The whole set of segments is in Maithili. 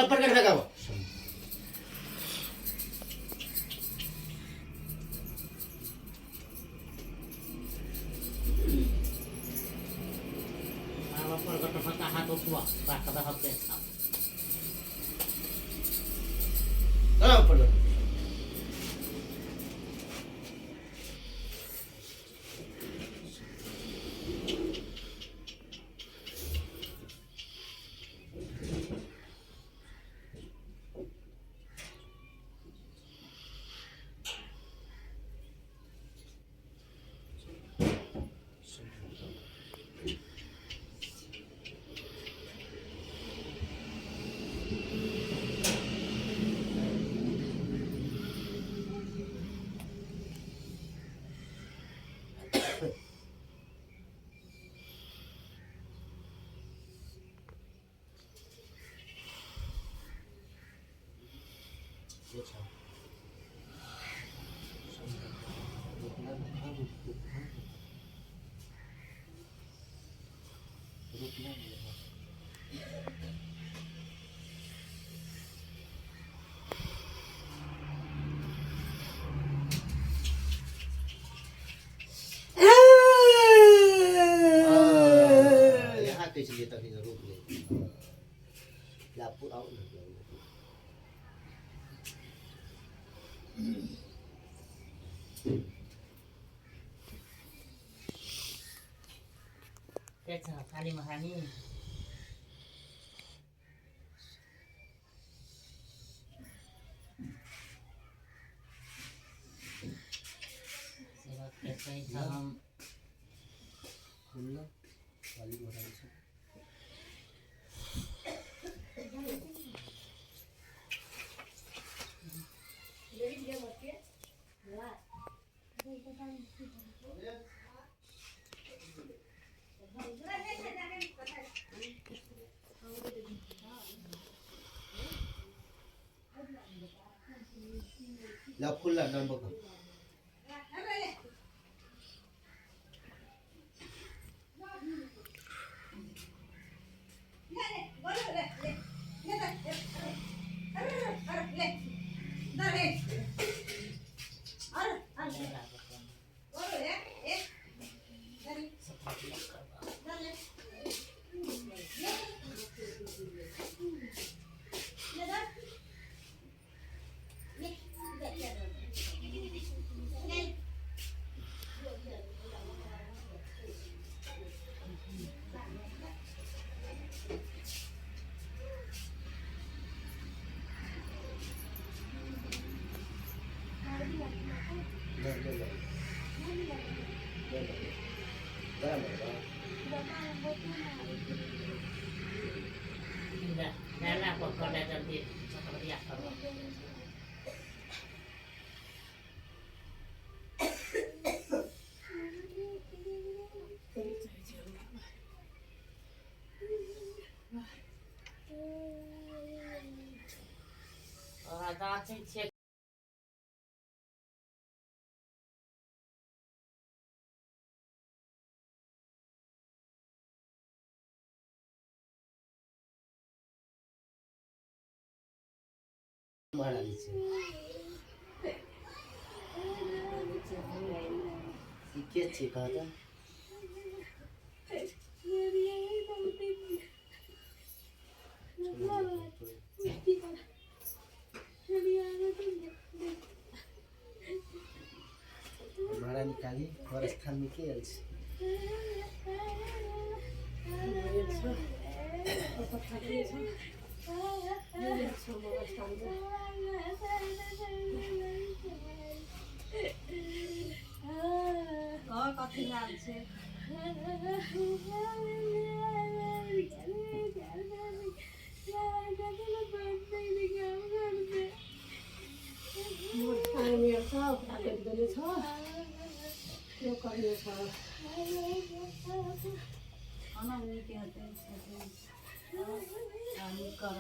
सब पर कर फेंकाबो। हाथ उठबा ऊपर। यहाँ कैसे लिए तभी रोक ले लापुर आओ ना। काली महारानी। हम खुल्ला काली महारानी छ। ला खुल्ला नंबर। जल्दी करो। महारानी छै। ई के छियै कहत? महारानी काली घर स्थानमे के आयल छै? कथी लाल छै? छ, ओकरा कटि देने छ, त्यो करने छ। खाना नीक हेतै, नीक कर।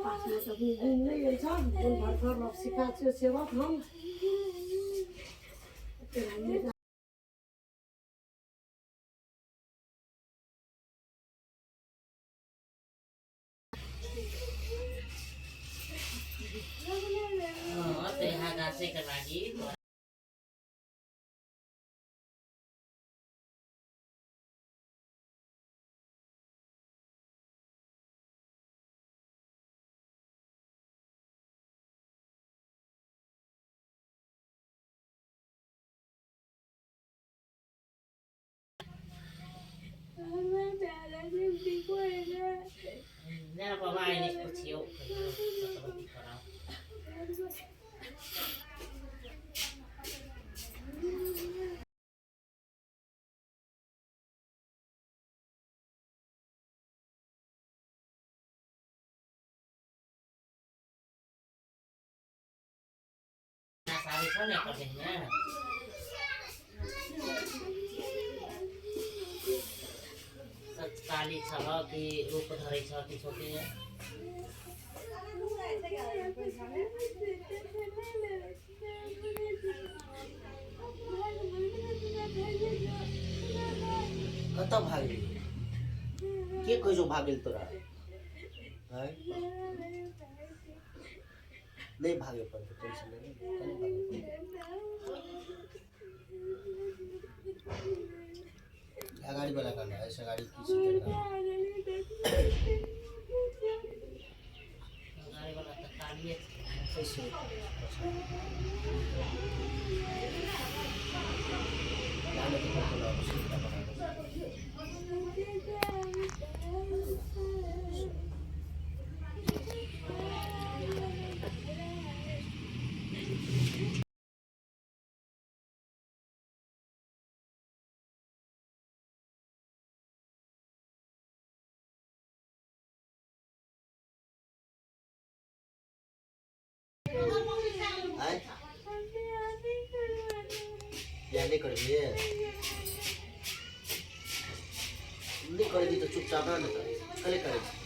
पासमा त गुण नै गेल छ, गुण भर्खर सिखा छियो सेवक हम। ना बाबा आइने पुछियौ कहियो सतबत्ती कराउ। आबै छौ ने एकर देहमे? सच काली छह कि रूप धरै छह किछो के? कतऽ भागली? के कहै छौ भागल तोरा? आँय, नहि भागे पड़तै, टेंशन नहि, कने भागे पड़तै। अगाडि वाला गाना, ऐसे अगाडि की छै तकरा? गाड़ी वाला तऽ कालिए छै। ऐसे, अच्छा, जाने तो कोनो आवश्यकता बना दे। आँय, बियाह नहि करबिहे? नहि करबी तऽ चुपचाप रह ने, तऽ कले करै छी?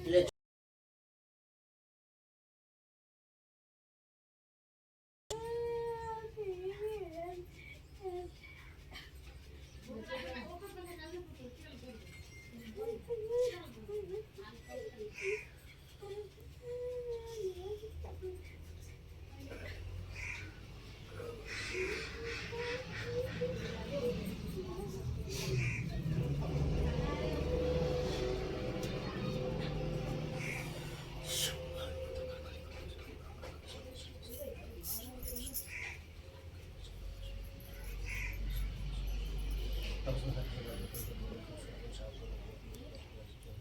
ले।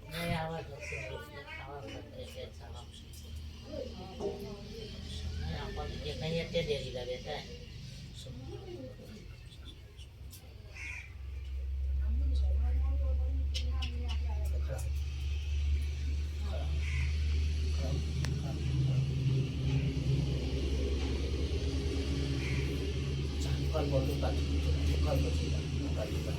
नहि आवाज आवाज छै छह, नहि अपन एखन एते देरी लगेतै? खड़ा खड़ा खड़ा। कल बोलू का कल बचेगा कल का।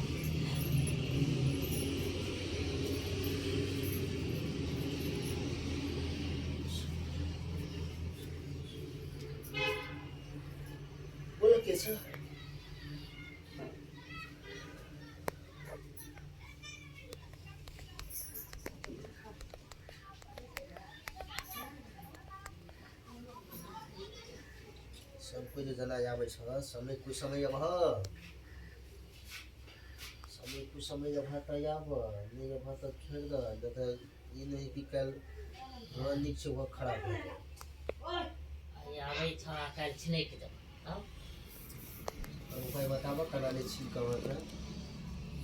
बोलो, के छ? सब कोइ जे जना आबै छ, समय कुसमय अब, समय कुसमय अब तऽ आब नहि अब तऽ छोड़ि दह, नहि तऽ ई नहि कि काल्हि वह नीक छै वह खराब भऽ जाए। आइ आबै छह आ काल्हि छिनैक देबौ तब। और उपाय बताबऽ, केना नहि छिलकब अहाँके,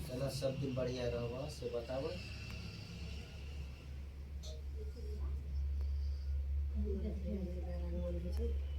केना सब दिन बढ़िआँ रहबह से बताबऽ। मन होइ छै।